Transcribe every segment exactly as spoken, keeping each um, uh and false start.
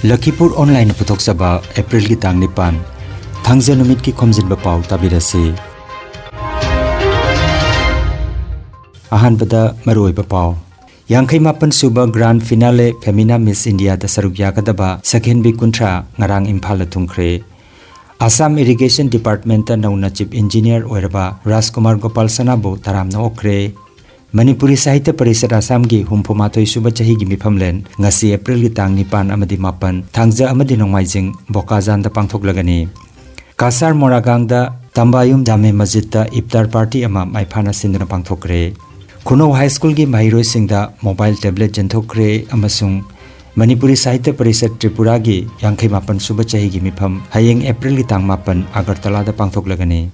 ꯂꯈꯤꯄꯨꯔ ꯑꯣꯟꯂꯥꯏꯟꯅ ꯄꯨꯊꯣꯛꯆꯕ ꯑꯦꯄ꯭ꯔꯤꯜꯒꯤ ꯇꯥꯡ ꯅꯤꯄꯥꯟ, ꯊꯥꯡꯖ ꯅꯨꯃꯤꯠꯀꯤ ꯈꯣꯝꯖꯤꯟꯕ ꯄꯥꯎ ꯇꯥꯕꯤꯔꯁꯤ꯫ ꯑꯍꯥꯟꯕꯗ ꯃꯔꯨꯑꯣꯏꯕ ꯄꯥꯎ꯫ ꯌꯥꯡꯈꯩ ꯃꯥꯄꯟ ꯁꯨꯕ Grand Finale Femina Miss Indiaꯗ ꯁꯔꯨꯛ ꯌꯥꯒꯗꯕ ꯁꯛꯍꯦꯟꯕꯤ ꯀꯨꯟꯊ꯭ꯔꯥ ꯉꯔꯥꯡ ꯏꯝꯐꯥꯜꯗ ꯊꯨꯡꯈ꯭ꯔꯦ꯫ ꯑꯁꯥꯝ ꯏꯔꯤꯒꯦꯁꯟ ꯗꯤꯄꯥꯔꯠꯃꯦꯟꯇ ꯅꯧꯅ ꯆꯤꯐ ꯏꯟꯖꯤꯅꯤꯌꯔ ꯑꯣꯏꯔꯕ ꯔꯥꯖꯀꯨꯃꯥꯔ ꯒꯣꯄꯥꯜ ꯁꯅꯥꯕꯨ ꯇꯔꯥꯝꯅ ꯑꯣꯛꯈ꯭ꯔꯦ꯫ ꯃꯅꯤꯄꯨꯔꯤ ꯁꯥꯍꯤꯇ꯭ꯌ ꯄꯔꯤꯁꯠ ꯑꯁꯥꯝꯒꯤ ꯍꯨꯝꯐꯨ ꯃꯥꯊꯣꯏ ꯁꯨꯕ ꯆꯍꯤꯒꯤ ꯃꯤꯐꯝꯂꯦꯟ ꯉꯁꯤ ꯑꯦꯄ꯭ꯔꯤꯜꯒꯤ ꯇꯥꯡ ꯅꯤꯄꯥꯟ ꯑꯃꯗꯤ ꯃꯥꯄꯟ, ꯊꯥꯡꯖ ꯑꯃꯗꯤ ꯅꯣꯡꯃꯥꯏꯖꯤꯡ, ꯕꯣꯀꯥꯖꯥꯟꯗ ꯄꯥꯡꯊꯣꯛꯂꯒꯅꯤ꯫ ꯀꯥꯁꯥꯔ ꯃꯣꯔꯥꯒꯥꯡꯗ ꯇꯝꯕꯥꯌꯨꯝ ꯖꯥꯃꯦ ꯃꯁꯖꯤꯗꯇ ꯏꯐꯇꯥꯔ ꯄꯥꯔꯇꯤ ꯑꯃ ꯃꯥꯏ ꯄꯥꯛꯅ ꯁꯤꯟꯗꯨꯅ ꯄꯥꯡꯊꯣꯛꯈ꯭ꯔꯦ꯫ ꯈꯨꯅꯧ ꯍꯥꯏ ꯁ꯭ꯀꯨꯜꯒꯤ ꯃꯍꯩꯔꯣꯏꯁꯤꯡꯗ ꯃꯣꯕꯥꯏꯜ ꯇꯦꯕ꯭ꯂꯦꯠ ꯌꯦꯟꯊꯣꯛꯈ꯭ꯔꯦ ꯑꯃꯁꯨꯡ ꯃꯅꯤꯄꯨꯔꯤ ꯁꯥꯍꯤꯇ꯭ꯌ ꯄꯔꯤꯁꯠ ꯇ꯭ꯔꯤꯄꯨꯔꯥꯒꯤ ꯌꯥꯡꯈꯩ ꯃꯥꯄꯟ ꯁꯨꯕ ꯆꯍꯤꯒꯤ ꯃꯤꯐꯝ ꯍꯌꯦꯡ ꯑꯦꯄ꯭ꯔꯤꯜꯒꯤ ꯇꯥꯡ ꯃꯥꯄꯟ ꯑꯒꯔꯇꯂꯥꯗ ꯄꯥꯡꯊꯣꯛꯂꯒꯅꯤ꯫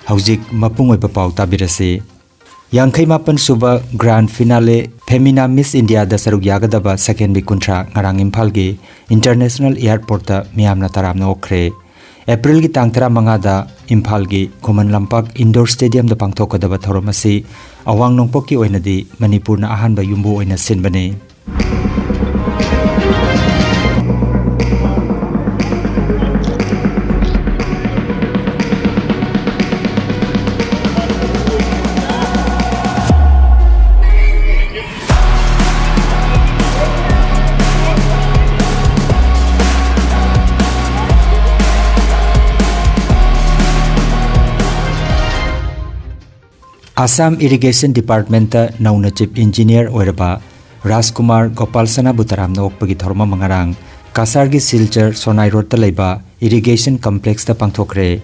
ꯍꯧꯖꯤꯛ ꯃꯄꯨꯡ ꯑꯣꯏꯕ ꯄꯥꯎ ꯇꯥꯕꯤꯔꯁꯤ꯫ ꯌꯥꯡꯈꯩ ꯃꯥꯄꯟ ꯁꯨꯕ Grand Finale Femina Miss Indiaꯗ ꯁꯔꯨꯛ ꯌꯥꯒꯗꯕ ꯁꯛꯍꯦꯟꯕꯤ ꯀꯨꯟꯊ꯭ꯔꯥ ꯉꯔꯥꯡ ꯏꯝꯐꯥꯜꯒꯤ ꯏꯟꯇꯔꯅꯦꯁꯅꯦꯜ ꯑꯦꯌꯔꯄꯣꯔꯠꯇ ꯃꯤꯌꯥꯝꯅ ꯇꯔꯥꯝꯅ ꯑꯣꯛꯈ꯭ꯔꯦ꯫ ꯑꯦꯄ꯭ꯔꯤꯜꯒꯤ ꯇꯥꯡ ꯇꯔꯥꯃꯉꯥꯗ ꯏꯝꯐꯥꯜꯒꯤ ꯈꯨꯃꯟ ꯂꯝꯄꯥꯛ ꯏꯟꯗꯣꯔ ꯁ꯭ꯇꯦꯗꯤꯌꯝꯗ ꯄꯥꯡꯊꯣꯛꯀꯗꯕ ꯊꯧꯔꯝ ꯑꯁꯤ ꯑꯋꯥꯡ ꯅꯣꯡꯄꯣꯛꯀꯤ ꯑꯣꯏꯅꯗꯤ ꯃꯅꯤꯄꯨꯔꯅ ꯑꯍꯥꯟꯕ ꯌꯨꯝꯕꯨ ꯑꯣꯏꯅ ꯁꯤꯟꯕꯅꯤ꯫ ꯑꯁꯥꯝ ꯏꯔꯤꯒꯦꯁꯟ ꯗꯤꯄꯥꯔꯠꯃꯦꯟꯇ ꯅꯧꯅ ꯆꯤꯐ ꯏꯟꯖꯤꯅꯤꯌꯔ ꯑꯣꯏꯔꯕ ꯔꯥꯖꯀꯨꯃꯥꯔ ꯒꯣꯄꯥꯜ ꯁꯅꯥꯕꯨ ꯇꯔꯥꯝꯅ ꯑꯣꯛꯄꯒꯤ ꯊꯧꯔꯝ ꯑꯃ ꯉꯔꯥꯡ ꯀꯁꯥꯔꯒꯤ ꯁꯤꯜꯆꯔ ꯁꯣꯅꯥꯏ ꯔꯣꯗꯇ ꯂꯩꯕ ꯏꯔꯤꯒꯦꯁꯟ ꯀꯝꯄ꯭ꯂꯦꯛꯁꯇ ꯄꯥꯡꯊꯣꯛꯈ꯭ꯔꯦ꯫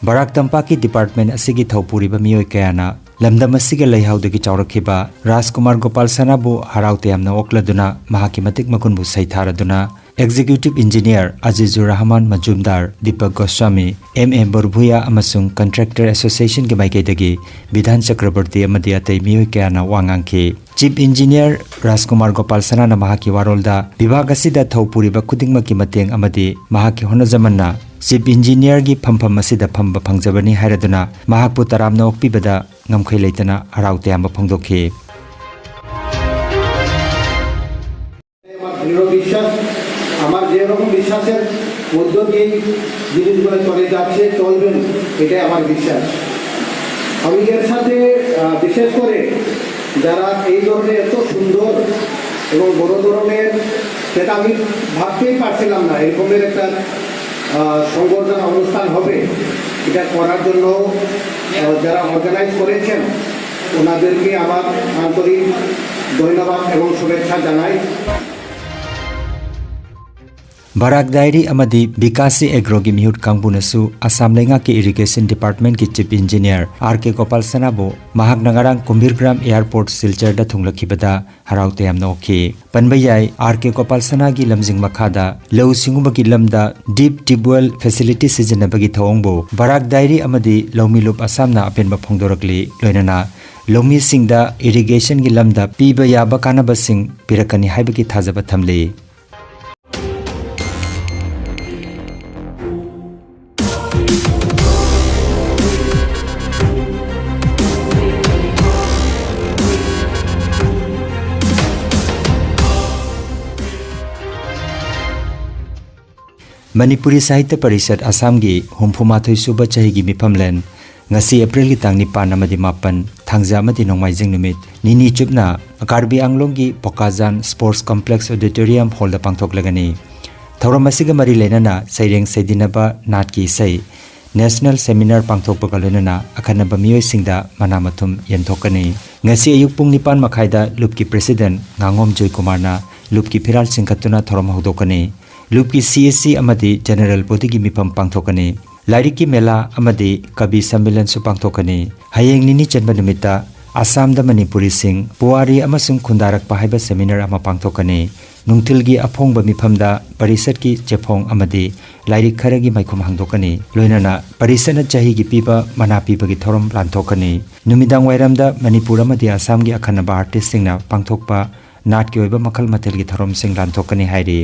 ꯕꯔꯥꯛ ꯇꯝꯄꯥꯛꯀꯤ ꯗꯤꯄꯥꯔꯠꯃꯦꯟ ꯑꯁꯤꯒꯤ ꯊꯧꯄꯨꯔꯤꯕ ꯃꯤꯑꯣꯏ ꯀꯌꯥꯅ ꯂꯝꯗꯝ ꯑꯁꯤꯒ ꯂꯩꯍꯥꯎꯗꯒꯤ ꯆꯥꯎꯔꯛꯈꯤꯕ ꯔꯥꯖꯀꯨꯃꯥꯔ ꯒꯣꯄꯥꯜ ꯁꯅꯥꯕꯨ ꯍꯔꯥꯎ ꯇꯌꯥꯝꯅ ꯑꯣꯛꯂꯗꯨꯅ ꯃꯍꯥꯛꯀꯤ ꯃꯇꯤꯛ ꯃꯒꯨꯟꯕꯨ ꯁꯩꯊꯥꯔꯗꯨꯅ executive engineer Azizur Rahman Majumdar, Dipak Goswami, M A Borbhuiya ꯑꯃꯁꯨꯡ ꯀꯟꯇ꯭ꯔꯦꯛꯇꯔ ꯑꯦꯁꯣꯁꯤꯌꯦꯁꯟꯒꯤ ꯃꯥꯏꯀꯩꯗꯒꯤ ꯕꯤꯙꯥꯟ ꯆꯀ꯭ꯔꯕꯔꯇꯤ ꯑꯃꯗꯤ ꯑꯇꯩ ꯃꯤꯑꯣꯏ ꯀꯌꯥꯅ ꯋꯥ ꯉꯥꯡꯈꯤ꯫ ꯆꯤꯐ ꯏꯟꯖꯤꯅꯤꯌꯔ ꯔꯥꯖꯀꯨꯃꯥꯔ ꯒꯣꯄꯥꯜ ꯁꯅꯥꯅ ꯃꯍꯥꯛꯀꯤ ꯋꯥꯔꯣꯜꯗ ꯕꯤꯚꯥꯒ ꯑꯁꯤꯗ ꯊꯧ ꯄꯨꯔꯤꯕ ꯈꯨꯗꯤꯡꯃꯛꯀꯤ ꯃꯇꯦꯡ ꯑꯃꯗꯤ ꯃꯍꯥꯛꯀꯤ ꯍꯣꯠꯅꯖꯃꯟꯅ ꯆꯤꯐ ꯏꯟꯖꯤꯅꯤꯌꯔꯒꯤ ꯐꯝꯐꯝ ꯑꯁꯤꯗ ꯐꯝꯕ ꯐꯪꯖꯕꯅꯤ ꯍꯥꯏꯔꯗꯨꯅ ꯃꯍꯥꯛꯄꯨ ꯇꯔꯥꯝꯅ ꯑꯣꯛꯄꯤꯕꯗ ꯉꯝꯈꯩ ꯂꯩꯇꯅ ꯍꯔꯥꯎ ꯇꯌꯥꯝꯕ ꯐꯣꯡꯗꯣꯛꯈꯤ꯫ দৃঢ় বিশ্বাস, আমার যেরকম বিশ্বাসের মধ্য দিয়ে জিনিসগুলো চলে যাচ্ছে, চলবেন, এটাই আমার বিশ্বাস। আমি এর সাথে আহ, বিশেষ করে যারা এই ধরনের এত সুন্দর এবং বড় ধরনের, সেটা আমি ভাবতেই পারছিলাম না, এরকমের একটা আহ, সংবর্ধনা অনুষ্ঠান হবে, এটা করার জন্য আহ, যারা অর্গানাইজ করেছেন, ওনাদেরকে আমার আন্তরিক ধন্যবাদ এবং শুভেচ্ছা জানাই। ꯕꯔꯥꯛ ꯗꯥꯏꯔꯤ ꯑꯃꯗꯤ ꯕꯤꯀꯥꯁꯤ ꯑꯦꯒ꯭ꯔꯣꯒꯤ ꯃꯤꯍꯨꯠ ꯀꯥꯡꯕꯨꯅꯁꯨ ꯑꯁꯥꯝ ꯂꯩꯉꯥꯛꯀꯤ ꯏꯔꯤꯒꯦꯁꯟ ꯗꯤꯄꯥꯔꯠꯃꯦꯟꯠꯀꯤ ꯆꯤꯐ ꯏꯟꯖꯤꯅꯤꯌꯥꯔ ꯑꯥꯔ ꯀꯦ ꯒꯣꯄꯥꯜ ꯁꯅꯥꯕꯨ ꯃꯍꯥꯛꯅ ꯉꯔꯥꯡ ꯀꯨꯝꯕꯤꯔꯒ꯭ꯔꯥꯝ ꯑꯦꯌꯥꯔꯄꯣꯔꯠ ꯁꯤꯜꯆꯔꯗ ꯊꯨꯡꯂꯛꯈꯤꯕꯗ ꯍꯔꯥꯎ ꯇꯌꯥꯝꯅ ꯑꯣꯛꯈꯤ꯫ ꯄꯟꯕ ꯌꯥꯏ, ꯑꯥꯔ ꯀꯦ ꯒꯣꯄꯥꯜ ꯁꯅꯥꯒꯤ ꯂꯝꯖꯤꯡ ꯃꯈꯥꯗ ꯂꯧꯎ ꯁꯤꯡꯎꯕꯒꯤ ꯂꯝꯗ ꯗꯤꯞ ꯇ꯭ꯌꯨꯕꯋꯦꯜ ꯐꯦꯁꯤꯂꯤꯇꯤ ꯁꯤꯖꯤꯟꯅꯕꯒꯤ ꯊꯧꯑꯣꯡꯕꯨ ꯕꯔꯥꯛ ꯗꯥꯏꯔꯤ ꯑꯃꯗꯤ ꯂꯧꯃꯤ ꯂꯨꯞ ꯑꯁꯥꯝꯅ ꯑꯄꯦꯟꯕ ꯐꯣꯡꯗꯣꯔꯛꯂꯤ꯫ ꯂꯣꯏꯅꯅ ꯂꯧꯃꯤꯁꯤꯡꯗ ꯏꯔꯤꯒꯦꯁꯟꯒꯤ ꯂꯝꯗ ꯄꯤꯕ ꯌꯥꯕ ꯀꯥꯟꯅꯕꯁꯤꯡ ꯄꯤꯔꯛꯀꯅꯤ ꯍꯥꯏꯕꯒꯤ ꯊꯥꯖꯕ ꯊꯝꯂꯤ꯫ ꯃꯅꯤꯄꯨꯔꯤ ꯁꯥꯍꯤꯇ꯭ꯌ ꯄꯔꯤꯁꯠ ꯑꯁꯥꯝꯒꯤ ꯍꯨꯝꯐꯨ ꯃꯥꯊꯣꯏ ꯁꯨꯕ ꯆꯍꯤꯒꯤ ꯃꯤꯐꯝꯂꯦꯟ ꯉꯁꯤ ꯑꯦꯄ꯭ꯔꯤꯜꯒꯤ ꯇꯥꯡ ꯅꯤꯄꯥꯟ ꯑꯃꯗꯤ ꯃꯥꯄꯟ, ꯊꯥꯡꯖ ꯑꯃꯗꯤ ꯅꯣꯡꯃꯥꯏꯖꯤꯡ ꯅꯨꯃꯤꯠ ꯅꯤꯅꯤ ꯆꯨꯞꯅ ꯀꯥꯔꯕꯤ ꯑꯪꯂꯣꯡꯒꯤ ꯄꯣꯀꯥꯖꯥꯟ ꯁ꯭ꯄꯣꯔꯠꯁ ꯀꯝꯄ꯭ꯂꯦꯛꯁ ꯑꯣꯗꯤꯇꯣꯔꯤꯌꯝ ꯍꯣꯜꯗ ꯄꯥꯡꯊꯣꯛꯂꯒꯅꯤ꯫ ꯊꯧꯔꯝ ꯑꯁꯤꯒ ꯃꯔꯤ ꯂꯩꯅꯅ ꯁꯩꯔꯦꯡ ꯁꯩꯗꯤꯟꯅꯕ, ꯅꯥꯠꯀꯤ ꯏꯁꯩ, ꯅꯦꯁꯅꯦꯜ ꯁꯦꯃꯤꯅꯥꯔ ꯄꯥꯡꯊꯣꯛꯄꯒ ꯂꯣꯏꯅꯅ ꯑꯈꯟꯅꯕ ꯃꯤꯑꯣꯏꯁꯤꯡꯗ ꯃꯅꯥ ꯃꯊꯨꯝ ꯌꯦꯟꯊꯣꯛꯀꯅꯤ꯫ ꯉꯁꯤ ꯑꯌꯨꯛ ꯄꯨꯡ ꯅꯤꯄꯥꯟ ꯃꯈꯥꯏꯗ ꯂꯨꯞꯀꯤ ꯄ꯭ꯔꯦꯁꯤꯗꯦꯟꯠ ꯉꯥꯉꯣꯝ ꯖꯣꯏꯀꯨꯃꯥꯔꯅ ꯂꯨꯞꯀꯤ ꯐꯤꯔꯥꯜ ꯆꯤꯡꯈꯠꯇꯨꯅ ꯊꯧꯔꯝ ꯍꯧꯗꯣꯛꯀꯅꯤ꯫ ꯂꯨꯞꯀꯤ ꯁꯤ ꯑꯦꯁ ꯁꯤ ꯑꯃꯗꯤ ꯖꯦꯅꯔꯦꯜ ꯕꯣꯗꯤꯒꯤ ꯃꯤꯐꯝ ꯄꯥꯡꯊꯣꯛꯀꯅꯤ꯫ ꯂꯥꯏꯔꯤꯛꯀꯤ ꯃꯦꯂꯥ ꯑꯃꯗꯤ ꯀꯕꯤ ꯁꯝꯃꯦꯂꯟꯁꯨ ꯄꯥꯡꯊꯣꯛꯀꯅꯤ꯫ ꯍꯌꯦꯡ ꯅꯤꯅꯤ ꯆꯟꯕ ꯅꯨꯃꯤꯠꯇ ꯑꯁꯥꯝꯗ ꯃꯅꯤꯄꯨꯔꯤꯁꯤꯡ ꯄꯨꯋꯥꯔꯤ ꯑꯃꯁꯨꯡ ꯈꯨꯟꯗꯥꯔꯛꯄ ꯍꯥꯏꯕ ꯁꯦꯃꯤꯅꯥꯔ ꯑꯃ ꯄꯥꯡꯊꯣꯛꯀꯅꯤ꯫ ꯅꯨꯡꯊꯤꯜꯒꯤ ꯑꯐꯣꯡꯕ ꯃꯤꯐꯝꯗ ꯄꯔꯤꯁꯠꯀꯤ ꯆꯦꯐꯣꯡ ꯑꯃꯗꯤ ꯂꯥꯏꯔꯤꯛ ꯈꯔꯒꯤ ꯃꯥꯏꯈꯨꯝ ꯍꯥꯡꯗꯣꯛꯀꯅꯤ꯫ ꯂꯣꯏꯅꯅ ꯄꯔꯤꯁꯠꯅ ꯆꯍꯤꯒꯤ ꯄꯤꯕ ꯃꯅꯥ ꯄꯤꯕꯒꯤ ꯊꯧꯔꯝ ꯂꯥꯟꯊꯣꯛꯀꯅꯤ꯫ ꯅꯨꯃꯤꯗꯥꯡ ꯋꯥꯏꯔꯝꯗ ꯃꯅꯤꯄꯨꯔ ꯑꯃꯗꯤ ꯑꯁꯥꯝꯒꯤ ꯑꯈꯟꯅꯕ ꯑꯥꯔꯇꯤꯁꯁꯤꯡꯅ ꯄꯥꯡꯊꯣꯛꯄ ꯅꯥꯠꯀꯤ ꯑꯣꯏꯕ ꯃꯈꯜ ꯃꯊꯦꯜꯒꯤ ꯊꯧꯔꯝꯁꯤꯡ ꯂꯥꯟꯊꯣꯛꯀꯅꯤ ꯍꯥꯏꯔꯤ꯫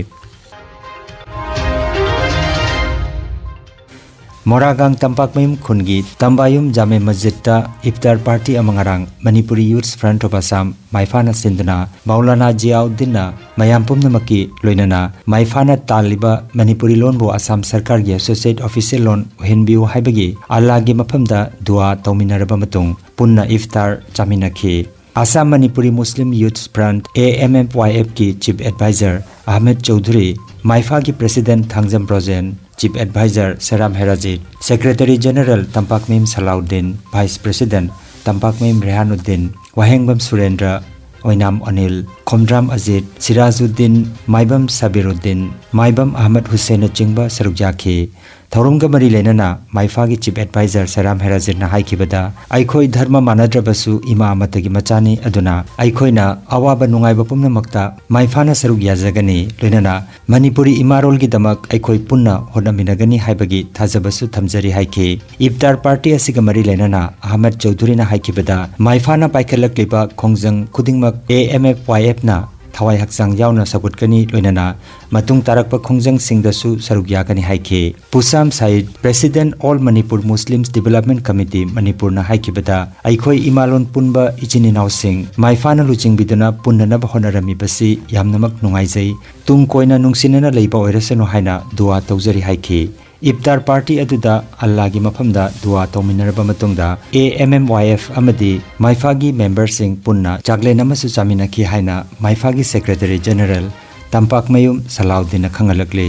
ꯃꯣꯔꯥꯒꯥꯡ ꯇꯝꯄꯥꯛꯃꯌꯨꯝ ꯈꯨꯟꯒꯤ ꯇꯝꯕꯥꯌꯨꯝ ꯖꯥꯃꯦ ꯃꯁꯖꯤꯗꯇ ꯏꯐꯇꯥꯔ ꯄꯥꯔꯇꯤ ꯑꯃ ꯉꯔꯥꯡ Manipuri youths front of Assam ꯃꯥꯏꯐꯥꯅ ꯁꯤꯟꯗꯨꯅ ꯃꯧꯂꯥꯅꯥ ꯖꯤꯌꯥꯎꯗꯤꯟꯅ ꯃꯌꯥꯝ ꯄꯨꯝꯅꯃꯛꯀꯤ ꯂꯣꯏꯅꯅ ꯃꯥꯏꯐꯥꯅ ꯇꯥꯜꯂꯤꯕ ꯃꯅꯤꯄꯨꯔꯤ ꯂꯣꯟꯕꯨ ꯑꯁꯥꯝ ꯁꯔꯀꯥꯔꯒꯤ ꯑꯦꯁꯣꯁꯤꯌꯦꯠ ꯑꯣꯐꯤꯁꯤꯌꯦꯜ ꯂꯣꯟ ꯑꯣꯏꯍꯟꯕꯤꯌꯨ ꯍꯥꯏꯕꯒꯤ ꯑꯜꯂꯥꯒꯤ ꯃꯐꯝꯗ ꯗꯨꯋꯥ ꯇꯧꯃꯤꯟꯅꯔꯕ ꯃꯇꯨꯡ ꯄꯨꯟꯅ ꯏꯐꯇꯥꯔ ꯆꯥꯃꯤꯟꯅꯈꯤ꯫ Assam Manipuri Muslim youths front, A M F Y ꯑꯦꯐꯀꯤ ꯆꯤꯐ ꯑꯦꯗꯚꯥꯏꯖꯔ ꯑꯍꯃꯦꯗ ꯆꯧꯙꯨꯔꯤ, ꯃꯥꯏꯐꯥꯒꯤ president Thangjam Brojen, chief adviser Seram Herajit, secretary general Tampakmayum Salauddin, vice president Tampakmayum Rehanuddin, Wahengbam Surendra, Oinam Anil, Khomdram Ajit, Sirajuddin, Maibam Sabiruddin, Maibam Ahmad ꯍꯨꯁꯦꯟꯅꯆꯤꯡꯕ ꯁꯔꯨꯛ ꯌꯥꯈꯤ꯫ ꯊꯧꯔꯝꯒ ꯃꯔꯤ ꯂꯩꯅꯅ ꯃꯥꯏꯐꯥꯒꯤ ꯆꯤꯐ ꯑꯦꯗꯚꯥꯏꯖꯔ ꯁꯦꯔꯥꯝ ꯍꯦꯔꯥꯖꯤꯠꯅ ꯍꯥꯏꯈꯤꯕꯗ, ꯑꯩꯈꯣꯏ ꯙꯔꯃ ꯃꯥꯟꯅꯗ꯭ꯔꯕꯁꯨ ꯏꯃꯥ ꯑꯃꯠꯇꯒꯤ ꯃꯆꯥꯅꯤ, ꯑꯗꯨꯅ ꯑꯩꯈꯣꯏꯅ ꯑꯋꯥꯕ ꯅꯨꯡꯉꯥꯏꯕ ꯄꯨꯝꯅꯃꯛꯇ ꯃꯥꯏꯐꯥꯅ ꯁꯔꯨꯛ ꯌꯥꯖꯒꯅꯤ, ꯂꯣꯏꯅꯅ ꯃꯅꯤꯄꯨꯔꯤ ꯏꯃꯥꯔꯣꯜꯒꯤꯗꯃꯛ ꯑꯩꯈꯣꯏ ꯄꯨꯟꯅ ꯍꯣꯠꯅꯃꯤꯟꯅꯒꯅꯤ ꯍꯥꯏꯕꯒꯤ ꯊꯥꯖꯕꯁꯨ ꯊꯝꯖꯔꯤ ꯍꯥꯏꯈꯤ꯫ ꯏꯐꯇꯥꯔ ꯄꯥꯔꯇꯤ ꯑꯁꯤꯒ ꯃꯔꯤ ꯂꯩꯅꯅ ꯑꯍꯃꯗ ꯆꯧꯙꯨꯔꯤꯅ ꯍꯥꯏꯈꯤꯕꯗ, ꯃꯥꯏꯐꯥꯅ ꯄꯥꯏꯈꯠꯂꯛꯂꯤꯕ ꯈꯣꯡꯖꯪ ꯈꯨꯗꯤꯡꯃꯛ ꯑꯦ ꯑꯦꯝ ꯑꯦꯐ ꯋꯥꯏ ꯑꯦꯐꯅ ꯊꯋꯥꯏ ꯍꯛꯆꯥꯡ ꯌꯥꯎꯅ ꯁꯧꯒꯠꯀꯅꯤ, ꯂꯣꯏꯅꯅ ꯃꯇꯨꯡ ꯇꯥꯔꯛꯄ ꯈꯣꯡꯖꯪꯁꯤꯡꯗꯁꯨ ꯁꯔꯨꯛ ꯌꯥꯒꯅꯤ ꯍꯥꯏꯈꯤ꯫ Pusam Syed, president all Manipur Muslims development committee ꯃꯅꯤꯄꯨꯔꯅ ꯍꯥꯏꯈꯤꯕꯗ, ꯑꯩꯈꯣꯏ ꯏꯃꯥꯂꯣꯟ ꯄꯨꯟꯕ ꯏꯆꯤꯟ ꯏꯅꯥꯎꯁꯤꯡ ꯃꯥꯏꯐꯥꯅ ꯂꯨꯆꯤꯡꯕꯤꯗꯨꯅ ꯄꯨꯟꯅꯅꯕ ꯍꯣꯠꯅꯔꯝꯃꯤꯕꯁꯤ ꯌꯥꯝꯅꯃꯛ ꯅꯨꯡꯉꯥꯏꯖꯩ꯫ ꯇꯨꯡ ꯀꯣꯏꯅ ꯅꯨꯡꯁꯤꯅꯅ ꯂꯩꯕ ꯑꯣꯏꯔꯁꯅꯨ ꯍꯥꯏꯅ ꯗꯨꯋꯥ ꯇꯧꯖꯔꯤ ꯍꯥꯏꯈꯤ꯫ ꯏꯐꯇꯥꯔ ꯄꯥꯔꯇꯤ ꯑꯗꯨꯗ ꯑꯜꯂꯥꯒꯤ ꯃꯐꯝꯗ ꯗꯨꯋꯥ ꯇꯧꯃꯤꯟꯅꯔꯕ ꯃꯇꯨꯡꯗ, A M M Y F ꯑꯃꯗꯤ ꯃꯥꯏꯐꯥꯒꯤ ꯃꯦꯝꯕꯔꯁꯤꯡ ꯄꯨꯟꯅ ꯆꯥꯛꯂꯦꯟ ꯑꯃꯁꯨ ꯆꯥꯃꯤꯟꯅꯈꯤ ꯍꯥꯏꯅ ꯃꯥꯏꯐꯥꯒꯤ ꯁꯦꯀ꯭ꯔꯦꯇꯔꯤ ꯖꯦꯅꯔꯦꯜ ꯇꯝꯄꯥꯛꯃꯌꯨꯝ ꯁꯂꯥꯎꯗꯤꯟꯅ ꯈꯪꯍꯜꯂꯛꯂꯤ꯫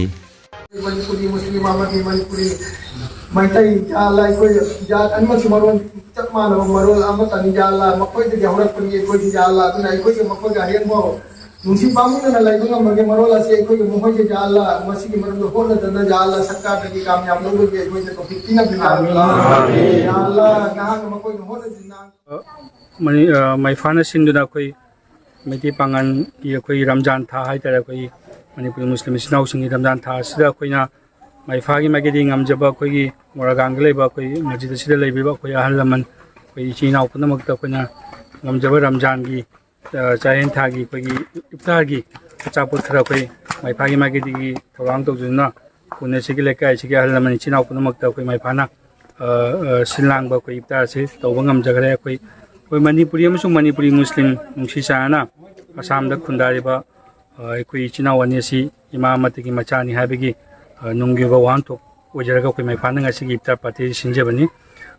ꯃꯅꯤꯄꯨꯔꯤ ꯃꯨꯁꯂꯤꯝ ꯑꯃꯗꯤ ꯃꯅꯤꯄꯨꯔꯤ ꯃꯩꯇꯩ ꯖꯥꯠ ꯑꯩꯈꯣꯏ ꯖꯥꯠ ꯑꯅꯤꯃꯛꯁꯤ ꯃꯔꯣꯟ ꯆꯞ ꯃꯥꯟꯅꯕ ꯃꯔꯣꯜ ꯑꯃꯠꯇꯅꯤ꯫ ꯖꯥꯠ ꯃꯈꯣꯏꯗꯒꯤ ꯍꯧꯔꯛꯄꯅꯤ ꯑꯩꯈꯣꯏꯒꯤ ꯖꯥꯠ꯫ ꯑꯗꯨꯅ ꯑꯩꯈꯣꯏꯒꯤ ꯃꯈꯣꯏꯒ ꯑꯍꯦꯟꯕ ꯅꯨꯡꯁꯤ ꯄꯥꯝꯃꯨꯗꯅ ꯂꯩꯕ ꯉꯝꯕꯒꯦ꯫ ꯃꯔꯣꯜ ꯑꯁꯤ ꯑꯩꯈꯣꯏꯒꯤ ꯃꯈꯣꯏꯒꯤ ꯖꯥꯠ ꯃꯁꯤꯒꯤ ꯃꯔꯝꯗ ꯍꯣꯠꯅꯗꯅ ꯖꯥꯠ ꯁꯔꯀꯥꯔꯗꯒꯤ ꯀꯥꯃꯌꯥꯕ ꯂꯧꯕꯒꯤ ꯑꯩꯈꯣꯏꯗ ꯇꯧꯐꯤꯛ ꯄꯤꯅꯕꯤꯌꯨ꯫ ꯖꯥꯠ ꯅꯍꯥꯛꯅ ꯃꯈꯣꯏꯅ ꯍꯣꯠꯅꯗꯨꯅ ꯃꯅꯤ-, ꯑ, ꯃꯩꯐꯥꯅ ꯁꯤꯟꯗꯨꯅ ꯑꯩꯈꯣꯏ ꯃꯩꯇꯩ ꯄꯥꯉꯜꯒꯤ ꯑꯩꯈꯣꯏꯒꯤ ꯔꯝꯖꯥꯟ ꯊꯥ ꯍꯥꯏꯇꯥꯔꯦ, ꯑꯩꯈꯣꯏꯒꯤ ꯃꯅꯤꯄꯨꯔꯤ ꯃꯨꯁꯂꯤꯝ ꯏꯆꯤꯟ ꯏꯅꯥꯎꯁꯤꯡꯒꯤ ꯔꯝꯖꯥꯟ ꯊꯥ ꯑꯁꯤꯗ ꯑꯩꯈꯣꯏꯅ ꯃꯩꯐꯥꯒꯤ ꯃꯥꯏꯀꯩꯗꯒꯤ ꯉꯝꯖꯕ ꯑꯩꯈꯣꯏꯒꯤ ꯃꯣꯔꯥꯒꯥꯡꯗ ꯂꯩꯕ ꯑꯩꯈꯣꯏ ꯃꯁꯖꯤꯗ ꯑꯁꯤꯗ ꯂꯩꯕꯤꯕ ꯑꯩꯈꯣꯏ ꯑꯍꯜ ꯂꯃꯟ, ꯑꯩꯈꯣꯏ ꯏꯆꯤꯜ ꯏꯅꯥꯎ ꯄꯨꯝꯅꯃꯛꯇ ꯑꯩꯈꯣꯏꯅ ꯉꯝꯖꯕ ꯔꯝꯖꯥꯟꯒꯤ, ꯑ, ꯆꯥꯛꯍꯦꯟ ꯊꯥꯒꯤ ꯑꯩꯈꯣꯏꯒꯤ ꯏꯐꯇꯥꯔꯒꯤ ꯑꯆꯥꯄꯣꯠ ꯈꯔ ꯑꯩꯈꯣꯏ ꯃꯩꯐꯥꯒꯤ ꯃꯥꯏꯀꯩꯗꯒꯤ ꯊꯧꯔꯥꯡ ꯇꯧꯖꯗꯨꯅ ꯈꯨꯟ ꯑꯁꯤꯒꯤ, ꯂꯩꯀꯥꯏ ꯑꯁꯤꯒꯤ ꯑꯍꯜ ꯂꯃꯟ, ꯏꯆꯤꯟ ꯏꯅꯥꯎ ꯄꯨꯝꯅꯃꯛꯇ ꯑꯩꯈꯣꯏ ꯃꯥꯏ ꯄꯥꯛꯅ, ꯑ, ꯑ, ꯁꯤꯜ ꯂꯥꯡꯕ ꯑꯩꯈꯣꯏ ꯏꯐꯇꯥꯔ ꯑꯁꯤ ꯇꯧꯕ ꯉꯝꯖꯈꯔꯦ꯫ ꯑꯩꯈꯣꯏ, ꯑꯩꯈꯣꯏ ꯃꯅꯤꯄꯨꯔꯤ ꯑꯃꯁꯨꯡ ꯃꯅꯤꯄꯨꯔꯤ ꯃꯨꯁꯂꯤꯝ ꯅꯨꯡꯁꯤ ꯆꯥꯟꯅꯅ ꯑꯁꯥꯝꯗ ꯈꯨꯟꯗꯥꯔꯤꯕ, ꯑ, ꯑꯩꯈꯣꯏ ꯏꯆꯤꯟ ꯏꯅꯥꯎ ꯑꯅꯤ ꯑꯁꯤ ꯏꯃꯥ ꯑꯃꯠꯇꯒꯤ ꯃꯆꯥꯅꯤ ꯍꯥꯏꯕꯒꯤ, ꯑ, ꯅꯨꯡꯒꯤ ꯑꯣꯏꯕ ꯋꯥꯍꯟꯊꯣꯛ ꯑꯣꯏꯖꯔꯒ ꯑꯩꯈꯣꯏ ꯃꯥꯏ ꯄꯥꯛꯅ ꯉꯁꯤꯒꯤ ꯏꯐꯇꯥꯔ ꯄꯥꯔꯇꯤ ꯁꯤꯟꯖꯕꯅꯤ꯫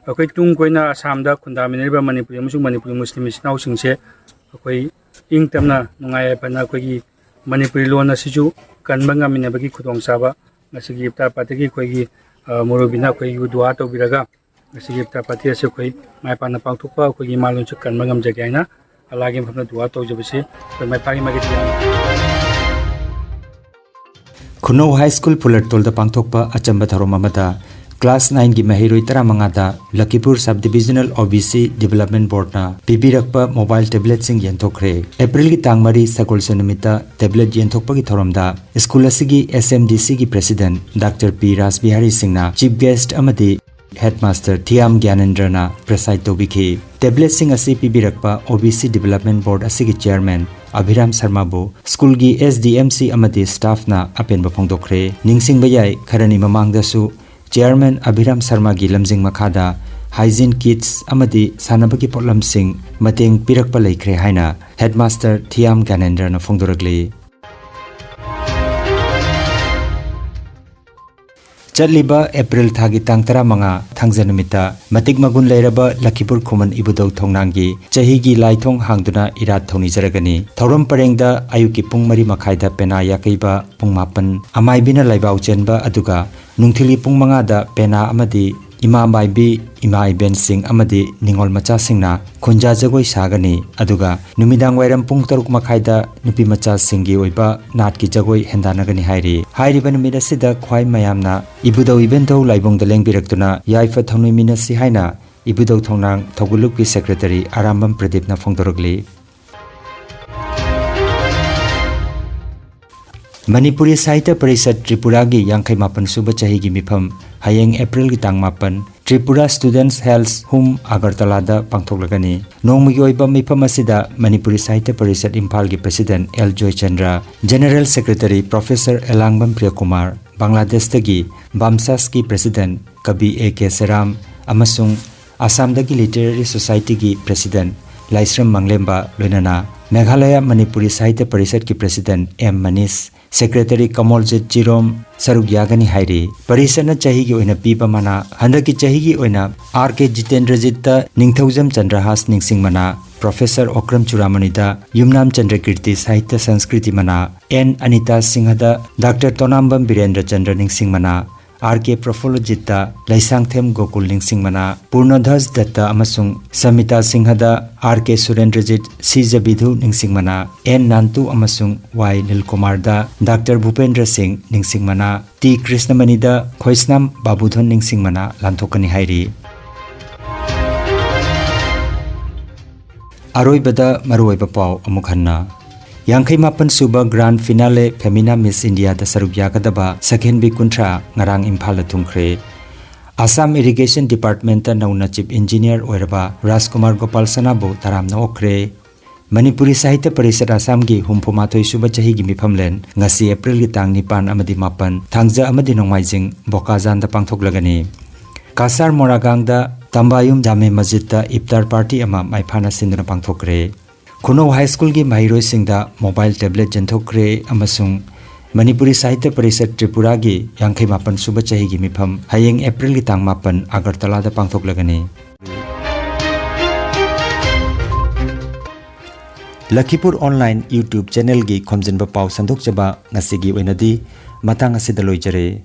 ꯑꯩꯈꯣꯏ ꯇꯨꯡ ꯀꯣꯏꯅ ꯑꯁꯥꯝꯗ ꯈꯨꯟꯗꯥꯃꯤꯟꯅꯔꯤꯕ ꯃꯅꯤꯄꯨꯔꯤ ꯑꯃꯁꯨꯡ ꯃꯅꯤꯄꯨꯔꯤ ꯃꯨꯁꯂꯤꯝ ꯏꯆꯤꯟ ꯏꯅꯥꯎꯁꯤꯡꯁꯦ ꯑꯩꯈꯣꯏ ꯏꯪ ꯇꯞꯅ, ꯅꯨꯡꯉꯥꯏ ꯌꯥꯏꯐꯅ ꯑꯩꯈꯣꯏꯒꯤ ꯃꯅꯤꯄꯨꯔꯤ ꯂꯣꯟ ꯑꯁꯤꯁꯨ ꯀꯟꯕ ꯉꯝꯃꯤꯟꯅꯕꯒꯤ ꯈꯨꯗꯣꯡꯆꯥꯕ ꯉꯁꯤꯒꯤ ꯏꯐꯇꯥꯔ ꯄꯥꯔꯇꯤꯒꯤ ꯑꯩꯈꯣꯏꯒꯤ, ꯑ, ꯃꯨꯔꯨꯕꯤꯅ ꯑꯩꯈꯣꯏꯒꯤ ꯗꯨꯋꯥ ꯇꯧꯕꯤꯔꯒ ꯉꯁꯤꯒꯤ ꯏꯐꯇꯥꯔ ꯄꯥꯔꯇꯤ ꯑꯁꯤ ꯑꯩꯈꯣꯏ ꯃꯥꯏ ꯄꯥꯛꯅ ꯄꯥꯡꯊꯣꯛꯄ, ꯑꯩꯈꯣꯏꯒꯤ ꯏꯃꯥ ꯂꯣꯟꯁꯨ ꯀꯟꯕ ꯉꯝꯖꯒꯦ ꯍꯥꯏꯅ ꯑꯜꯂꯥꯒꯤ ꯃꯐꯝꯗ ꯗꯨꯋꯥ ꯇꯧꯖꯕꯁꯤ ꯑꯩꯈꯣꯏ ꯃꯥꯏ ꯄꯥꯛꯅ ꯃꯥꯏꯒꯤ ꯈꯨꯅꯧ ꯍꯥꯏ ꯁ꯭ꯀꯨꯜ ꯐꯨꯂꯔꯇꯣꯜꯗ ꯄꯥꯡꯊꯣꯛꯄ ꯑꯆꯝꯕ ꯊꯧꯔꯝ ꯑꯃꯗ ꯀ꯭ꯂꯥꯁ ꯅꯥꯏꯟꯒꯤ ꯃꯍꯩꯔꯣꯏ ꯇꯔꯥꯃꯉꯥꯗ ꯂꯈꯤꯄꯨꯔ ꯁꯕ ꯗꯤꯕꯤꯖꯅꯦꯜ ꯑꯣ ꯕꯤ ꯁꯤ ꯗꯤꯕꯦꯂꯞꯃꯦꯟ ꯕꯣꯔꯗꯅ ꯄꯤꯕꯤꯔꯛꯄ ꯃꯣꯕꯥꯏꯜ ꯇꯦꯕ꯭ꯂꯦꯠꯁꯤꯡ ꯌꯦꯟꯊꯣꯛꯈ꯭ꯔꯦ꯫ ꯑꯦꯄ꯭ꯔꯤꯜꯒꯤ ꯇꯥꯡ ꯃꯔꯤ ꯁꯒꯣꯜꯁꯦꯟ ꯅꯨꯃꯤꯠꯇ ꯇꯦꯕ꯭ꯂꯦꯠ ꯌꯦꯟꯊꯣꯛꯄꯒꯤ ꯊꯧꯔꯝꯗ ꯁ꯭ꯀꯨꯜ ꯑꯁꯤꯒꯤ ꯑꯦꯁ ꯑꯦꯝ ꯗꯤ ꯁꯤꯒꯤ ꯄ꯭ꯔꯦꯁꯤꯗꯦꯟꯠ ꯗꯥꯛꯇꯔ ꯄꯤ ꯔꯥꯁꯕꯤꯍꯥꯔꯤ ꯁꯤꯡꯅ ꯆꯤꯐ ꯒꯦꯁ꯭ꯠ ꯑꯃꯗꯤ ꯍꯦꯗꯃꯥꯁꯇꯔ ꯊꯤꯌꯥꯝ ꯒ꯭ꯌꯥꯅꯦꯟꯗ꯭ꯔꯅ ꯄ꯭ꯔꯦꯁꯥꯏꯗ ꯇꯧꯕꯤꯈꯤ꯫ ꯇꯦꯕ꯭ꯂꯦꯠꯁꯤꯡ ꯑꯁꯤ ꯄꯤꯕꯤꯔꯛꯄ ꯑꯣ ꯕꯤ ꯁꯤ ꯗꯤꯕꯦꯂꯞꯃꯦꯟ ꯕꯣꯔꯗ ꯑꯁꯤꯒꯤ ꯆꯤꯌꯥꯔꯃꯦꯟ ꯑꯚꯤꯔꯥꯝ ꯁꯔꯃꯥꯕꯨ ꯁ꯭ꯀꯨꯜꯒꯤ ꯑꯦꯁ ꯗꯤ ꯑꯦꯝ ꯁꯤ ꯑꯃꯗꯤ ꯁ꯭ꯇꯥꯐꯅ ꯑꯄꯦꯟꯕ ꯐꯣꯡꯗꯣꯛꯈ꯭ꯔꯦ꯫ ꯅꯤꯡꯁꯤꯡꯕ ꯌꯥꯏ, ꯈꯔꯅꯤ ꯃꯃꯥꯡꯗꯁꯨ ꯆꯤꯌꯥꯔꯃꯦꯟ ꯑꯚꯤꯔꯥꯝ ꯁꯔꯃꯥꯒꯤ ꯂꯝꯖꯤꯡ ꯃꯈꯥꯗ ꯍꯥꯏꯖꯤꯟ ꯀꯤꯠꯁ ꯑꯃꯗꯤ ꯁꯥꯟꯅꯕꯒꯤ ꯄꯣꯠꯂꯝꯁꯤꯡ ꯃꯇꯦꯡ ꯄꯤꯔꯛꯄ ꯂꯩꯈ꯭ꯔꯦ ꯍꯥꯏꯅ ꯍꯦꯗꯃꯥꯁꯇꯔ ꯊꯤꯌꯥꯝ ꯒ꯭ꯌꯥꯅꯦꯟꯗ꯭ꯔꯅ ꯐꯣꯡꯗꯣꯔꯛꯂꯤ꯫ ꯆꯠꯂꯤꯕ ꯑꯦꯄ꯭ꯔꯤꯜ ꯊꯥꯒꯤ ꯇꯥꯡ ꯇꯔꯥꯃꯉꯥ, ꯊꯥꯡꯖ ꯅꯨꯃꯤꯠꯇ ꯃꯇꯤꯛ ꯃꯒꯨꯟ ꯂꯩꯔꯕ ꯂꯈꯤꯄꯨꯔ ꯈꯨꯃꯟ ꯏꯕꯨꯙꯧ ꯊꯣꯡꯅꯥꯡꯒꯤ ꯆꯍꯤꯒꯤ ꯂꯥꯏꯊꯣꯡ ꯍꯥꯡꯗꯨꯅ ꯏꯔꯥꯠ ꯊꯧꯅꯤꯖꯔꯒꯅꯤ꯫ ꯊꯧꯔꯝ ꯄꯔꯦꯡꯗ ꯑꯌꯨꯛꯀꯤ ꯄꯨꯡ ꯃꯔꯤ ꯃꯈꯥꯏꯗ ꯄꯦꯅꯥ ꯌꯥꯀꯩꯕ, ꯄꯨꯡ ꯃꯥꯄꯟ ꯑꯃꯥꯏꯕꯤꯅ ꯂꯥꯏꯕꯥꯎ ꯆꯦꯟꯕ, ꯑꯗꯨꯒ ꯅꯨꯡꯊꯤꯜꯒꯤ ꯄꯨꯡ ꯃꯉꯥꯗ ꯄꯦꯅꯥ ꯑꯃꯗꯤ ꯏꯃꯥ ꯃꯥꯏꯕꯤ, ꯏꯃꯥ ꯏꯕꯦꯟꯁꯤꯡ ꯑꯃꯗꯤ ꯅꯤꯉꯣꯜ ꯃꯆꯥꯁꯤꯡꯅ ꯈꯨꯟꯖꯥ ꯖꯒꯣꯏ ꯁꯥꯒꯅꯤ꯫ ꯑꯗꯨꯒ ꯅꯨꯃꯤꯗꯥꯡ ꯋꯥꯏꯔꯝ ꯄꯨꯡ ꯇꯔꯨꯛ ꯃꯈꯥꯏꯗ ꯅꯨꯄꯤ ꯃꯆꯥꯁꯤꯡꯒꯤ ꯑꯣꯏꯕ ꯅꯥꯠꯀꯤ ꯖꯒꯣꯏ ꯍꯦꯟꯗꯥꯟꯅꯒꯅꯤ ꯍꯥꯏꯔꯤ꯫ ꯍꯥꯏꯔꯤꯕ ꯅꯨꯃꯤꯠ ꯑꯁꯤꯗ ꯈ꯭ꯋꯥꯏ ꯃꯌꯥꯝꯅ ꯏꯕꯨꯙꯧ ꯏꯕꯦꯟꯙꯧ ꯂꯥꯏꯕꯨꯡꯗ ꯂꯦꯡꯕꯤꯔꯛꯇꯨꯅ ꯌꯥꯏꯐ ꯊꯧꯅꯤꯃꯤꯟꯅꯁꯤ ꯍꯥꯏꯅ ꯏꯕꯨꯙꯧ ꯊꯣꯡꯅꯥꯡ ꯊꯧꯒꯜꯂꯨꯞꯀꯤ ꯁꯦꯀ꯭ꯔꯦꯇꯔꯤ ꯑꯔꯥꯝꯕꯝ ꯄ꯭ꯔꯗꯤꯞꯅ ꯐꯣꯡꯗꯣꯔꯛꯂꯤ꯫ ꯃꯅꯤꯄꯨꯔꯤ ꯁꯥꯍꯤꯇ꯭ꯌ ꯄꯔꯤꯁꯠ ꯇ꯭ꯔꯤꯄꯨꯔꯥꯒꯤ ꯌꯥꯡꯈꯩ ꯃꯥꯄꯟ ꯁꯨꯕ ꯆꯍꯤꯒꯤ ꯃꯤꯐꯝ ꯍꯌꯦꯡ ꯑꯦꯄ꯭ꯔꯤꯜꯒꯤ ꯇꯥꯡ ꯃꯥꯄꯟ, ꯇ꯭ꯔꯤꯄꯨꯔꯥ ꯁ꯭ꯇꯨꯗꯦꯟꯠꯁ ꯍꯦꯜꯊ ꯍꯣꯝ ꯑꯒꯔꯇꯂꯥꯗ ꯄꯥꯡꯊꯣꯛꯂꯒꯅꯤ꯫ ꯅꯣꯡꯃꯒꯤ ꯑꯣꯏꯕ ꯃꯤꯐꯝ ꯑꯁꯤꯗ ꯃꯅꯤꯄꯨꯔꯤ ꯁꯥꯍꯤꯇ꯭ꯌ ꯄꯔꯤꯁꯠ ꯏꯝꯐꯥꯜꯒꯤ president L Joychandra, general secretary professor Elangbam Priyakumar, ꯕꯪꯒ꯭ꯂꯥꯗꯦꯁꯇꯒꯤ ꯕꯥꯝꯁꯥꯁꯀꯤ ꯄ꯭ꯔꯦꯁꯤꯗꯦꯟꯠ ꯀꯕꯤ ꯑꯦ ꯀꯦ ꯁꯦꯔꯥꯝ ꯑꯃꯁꯨꯡ ꯑꯁꯥꯝꯗꯒꯤ ꯂꯤꯇꯔꯦꯔꯤ ꯁꯣꯁꯥꯏꯇꯤꯒꯤ ꯄ꯭ꯔꯦꯁꯤꯗꯦꯟꯠ ꯂꯥꯏꯁ꯭ꯔꯝ ꯃꯪꯂꯦꯝꯕ, ꯂꯣꯏꯅꯅ ꯃꯦꯘꯥꯂꯌꯥ ꯃꯅꯤꯄꯨꯔꯤ ꯁꯥꯍꯤꯇ꯭ꯌ ꯄꯔꯤꯁꯠꯀꯤ president M Manish, secretary Kamoljit Jirom ꯁꯔꯨꯛ ꯌꯥꯒꯅꯤ ꯍꯥꯏꯔꯤ꯫ ꯄꯔꯤꯁꯠꯅ ꯆꯍꯤꯒꯤ ꯑꯣꯏꯅ ꯄꯤꯕ ꯃꯅꯥ ꯍꯟꯗꯛꯀꯤ ꯆꯍꯤꯒꯤ ꯑꯣꯏꯅ ꯑꯥꯔ ꯀꯦ ꯖꯤꯇꯦꯟꯗ꯭ꯔꯖꯤꯠꯇ ꯅꯤꯡꯊꯧꯖꯝ ꯆꯟꯗ꯭ꯔꯍꯥꯁ ꯅꯤꯡꯁꯤꯡ ꯃꯅꯥ, ꯄ꯭ꯔꯣꯐꯦꯁꯔ ꯑꯣꯀ꯭ꯔꯝ ꯆꯨꯔꯥꯃꯅꯤꯗ ꯌꯨꯝꯅꯥꯝ ꯆꯟꯗ꯭ꯔꯀꯤꯔꯇꯤ ꯁꯥꯍꯤꯇ꯭ꯌ ꯁꯪꯁꯀ꯭ꯔꯤꯇꯤ ꯃꯅꯥ, ꯑꯦꯟ ꯑꯅꯤꯇꯥ ꯁꯤꯡꯍꯗ ꯗꯥꯛꯇꯔ ꯇꯣꯅꯥꯝꯕꯝ ꯕꯤꯔꯦꯟꯗ꯭ꯔ ꯆꯟꯗ꯭ꯔ ꯅꯤꯡꯁꯤꯡ ꯃꯅꯥ, ꯑꯥꯔ ꯀꯦ ꯄ꯭ꯔꯐꯨꯜꯂꯖꯤꯠꯇ ꯂꯩꯁꯥꯡꯊꯦꯝ ꯒꯣꯀꯨꯜ ꯅꯤꯡꯁꯤꯡ ꯃꯅꯥ, ꯄꯨꯔꯅꯙ꯭ꯋꯖ ꯗꯠꯇ ꯑꯃꯁꯨꯡ ꯁꯃꯤꯇꯥ ꯁꯤꯡꯍꯗ ꯑꯥꯔ ꯀꯦ ꯁꯨꯔꯦꯟꯗ꯭ꯔꯖꯤꯠ ꯁꯤꯖꯕꯤꯙꯨ ꯅꯤꯡꯁꯤꯡ ꯃꯅꯥ, ꯑꯦꯟ ꯅꯥꯟꯇꯨ ꯑꯃꯁꯨꯡ ꯋꯥꯏ ꯅꯤꯜꯀꯨꯃꯥꯔꯗ ꯗꯥꯛꯇꯔ ꯚꯨꯄꯦꯟꯗ꯭ꯔ ꯁꯤꯡ ꯅꯤꯡꯁꯤꯡ ꯃꯅꯥ, ꯇꯤ ꯀ꯭ꯔꯤꯁꯅꯃꯅꯤꯗ ꯈꯣꯏꯁꯅꯥꯝ ꯕꯥꯕꯨꯙꯟ ꯅꯤꯡꯁꯤꯡ ꯃꯅꯥ ꯂꯥꯟꯊꯣꯛꯀꯅꯤ ꯍꯥꯏꯔꯤ꯫ ꯑꯔꯣꯏꯕꯗ ꯃꯔꯨꯑꯣꯏꯕ ꯄꯥꯎ ꯑꯃꯨꯛ ꯍꯟꯅ꯫ ꯌꯥꯡꯈꯩ ꯃꯥꯄꯟ ꯁꯨꯕ ꯒ꯭ꯔꯥꯟ ꯐꯤꯅꯥꯂꯦ ꯐꯦꯃꯤꯅꯥ ꯃꯤꯁ ꯏꯟꯗꯤꯌꯥꯗ ꯁꯔꯨꯛ ꯌꯥꯒꯗꯕ ꯁꯛꯍꯦꯟꯕꯤ ꯀꯨꯟꯊ꯭ꯔꯥ ꯉꯔꯥꯡ ꯏꯝꯐꯥꯜꯗ ꯊꯨꯡꯈ꯭ꯔꯦ꯫ ꯑꯁꯥꯝ ꯏꯔꯤꯒꯦꯁꯟ ꯗꯤꯄꯥꯔꯠꯃꯦꯟꯠꯇ ꯅꯧꯅ ꯆꯤꯐ ꯏꯟꯖꯤꯅꯤꯌꯔ ꯑꯣꯏꯔꯕ ꯔꯥꯖꯀꯨꯃꯥꯔ ꯒꯣꯄꯥꯜ ꯁꯅꯥꯕꯨ ꯇꯔꯥꯝꯅ ꯑꯣꯛꯈ꯭ꯔꯦ꯫ ꯃꯅꯤꯄꯨꯔꯤ ꯁꯥꯍꯤꯇ꯭ꯌ ꯄꯔꯤꯁꯠ ꯑꯁꯥꯝꯒꯤ ꯍꯨꯝꯐꯨ ꯃꯥꯊꯣꯏ ꯁꯨꯕ ꯆꯍꯤꯒꯤ ꯃꯤꯐꯝꯂꯦꯟ ꯉꯁꯤ ꯑꯦꯄ꯭ꯔꯤꯜꯒꯤ ꯇꯥꯡ ꯅꯤꯄꯥꯟ ꯑꯃꯗꯤ ꯃꯥꯄꯟ, ꯊꯥꯡꯖ ꯑꯃꯗꯤ ꯅꯣꯡꯃꯥꯏꯖꯤꯡ, ꯕꯣꯀꯥꯖꯥꯟꯗ ꯄꯥꯡꯊꯣꯛꯂꯒꯅꯤ꯫ ꯀꯁꯥꯔ ꯃꯣꯔꯥꯒꯥꯡꯗ ꯇꯝꯕꯥꯌꯨꯝ ꯖꯥꯃꯦ ꯃꯁꯖꯤꯗꯇ ꯏꯐꯇꯥꯔ ꯄꯥꯔꯇꯤ ꯑꯃ ꯃꯥꯏ ꯄꯥꯛꯅ ꯁꯤꯟꯗꯨꯅ ꯄꯥꯡꯊꯣꯛꯈ꯭ꯔꯦ꯫ ꯈꯨꯅꯧ ꯍꯥꯏ ꯁ꯭ꯀꯨꯜꯒꯤ ꯃꯍꯩꯔꯣꯏꯁꯤꯡꯗ ꯃꯣꯕꯥꯏꯜ ꯇꯦꯕ꯭ꯂꯦꯠ ꯌꯦꯟꯊꯣꯛꯈ꯭ꯔꯦ ꯑꯃꯁꯨꯡ ꯃꯅꯤꯄꯨꯔꯤ ꯁꯥꯍꯤꯇ꯭ꯌ ꯄꯔꯤꯁꯠ ꯇ꯭ꯔꯤꯄꯨꯔꯥꯒꯤ ꯌꯥꯡꯈꯩ ꯃꯥꯄꯟ ꯁꯨꯕ ꯆꯍꯤꯒꯤ ꯃꯤꯐꯝ ꯍꯌꯦꯡ ꯑꯦꯄ꯭ꯔꯤꯜꯒꯤ ꯇꯥꯡ ꯃꯥꯄꯟ ꯑꯒꯔꯇꯂꯥꯗ ꯄꯥꯡꯊꯣꯛꯂꯒꯅꯤ꯫ ꯂꯈꯤꯄꯨꯔ ꯑꯣꯟꯂꯥꯏꯟ YouTube ꯆꯦꯅꯦꯜꯒꯤ ꯈꯣꯝꯖꯤꯟꯕ ꯄꯥꯎ ꯁꯟꯗꯣꯛꯆꯕ ꯉꯁꯤꯒꯤ ꯑꯣꯏꯅꯗꯤ ꯃꯇꯥꯡ ꯑꯁꯤꯗ ꯂꯣꯏꯖꯔꯦ꯫